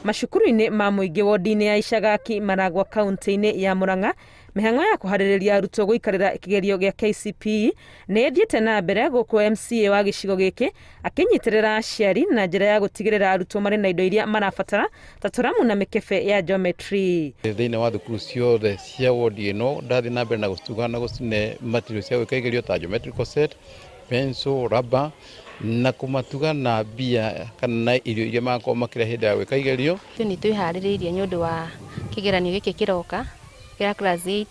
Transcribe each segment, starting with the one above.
Macukuru-inĩ ma mũingĩ wondi-inĩ ya Icagaki Maragwa kaunti-inĩ ya Murang'a, mĩhang'o ya kũharĩrĩria arutwo gũikarĩra kĩgerio gĩa KCPE nĩ ĩthiĩte na mbere gũkũ MCA wa gĩcigo gĩkĩ akĩnyitĩrĩra aciari na njĩra ya gũtigĩrĩra arutwo marĩ na indo iria marabatara ta tũramu na mĩkebe ya geometry. Thĩinĩ wa thukuru ciothe cia wondi ĩno ndathiĩ na mbere na gũcituga na gũcine material cia gwĩka igerio ta geometrical set, pencil, rubber na kũmatuga na mbia kana na irio iria magakorwo makĩrĩa hĩndĩ ya gwĩka igerio. Ithuĩ nĩ twĩharĩrĩirie nĩ ũndũ wa kĩgeranio gĩkĩ kĩroka kĩa class 8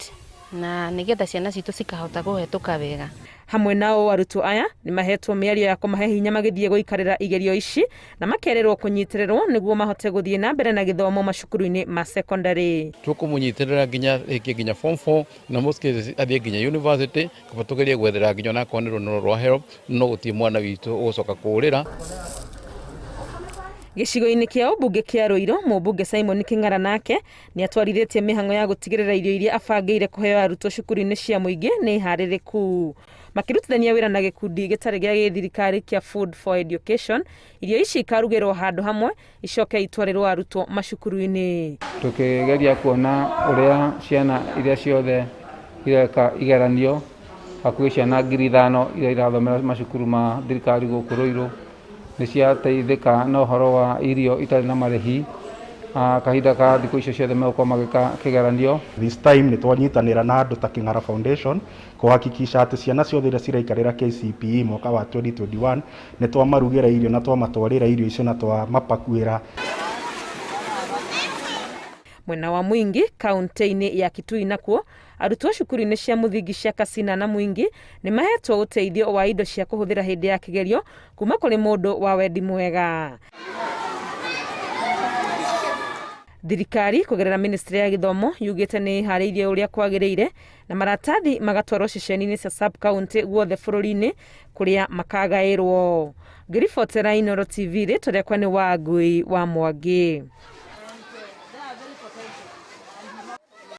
na nĩgetha ciana citũ cikahota kũhetũka wega. Hamwe na ũũ arutwo aya nĩ mahetwo mĩario ya kũmahe hinya magĩthiĩ gũikarĩra igerio ici na makerĩrwo kũnyitĩrĩrwo nĩguo mahote gũthiĩ na mbere na gĩthomo macukuru-inĩ ma sekondarĩ. Tũkũmũnyitĩrĩra nginya rĩngĩ nginya form 4 na most cases athiĩ nginya university kaba tũgerie gwethera nginya onakorwo nĩ rũnũro rwa HELB no gũtirĩ mwana witũ ũgũcoka kũũrĩra. Gĩcigo-inĩ kĩa ũmbunge kĩa Ruiru, mũmbunge Simon Kĩng'ara nake nĩ atwarithĩtie mĩhang'o ya gũtigĩrĩra irio iria abangĩire kũheo arutwo cukuru-inĩ cia mũingĩ nĩ harĩrĩku. Makĩrutithania wĩra na gĩkundi gĩtarĩ gĩa gĩthirikari kĩa Food for Education, irio ici ikarugĩrwo handũ hamwe icoke itwarĩrwo arutwo macukuru-inĩ. Tũkĩgeria kuona ũrĩa ciana iria ciothe ireka igeranio, hakuhĩ ciana 5,000 iria irathomera macukuru ma thirikari gũkũ Ruiru, nĩ ciateithĩka na ũhoro wa irio itarĩ na marĩhi kahinda ka thikũ icio ciothe megũkorwo magĩka kĩgeranio. This time nĩ twanyitanĩra na andũ ta Kĩng'ara Foundation kũhakikisha atĩ ciana ciothe iria ciraikarĩra KCPE mwaka wa 2021 nĩ twamarugĩra irio na twamatwarĩra irio icio na twamapakuĩra. Mwena wa Mwingi kaunti-inĩ ya Kitui nakuo arutwo cukuru-inĩ cia mũthingi cia Kasina na Mwingi nĩ mahetwo ũteithio wa indo cia kũhũthĩra hĩndĩ ya kĩgerio kuma kũrĩ mũndũ wa wendi mwega. Thirikari kũgerera ministry ya gĩthomo yugĩte nĩ ĩharĩirie ũrĩa kwagĩrĩire na maratathi magatwarwo ceceni-inĩ cia sub county guothe bũrũri-inĩ kũrĩa makagaĩrwo. Ngĩribotera Inooro TV rĩtwa rĩakwa nĩ Wangui wa Mwangi.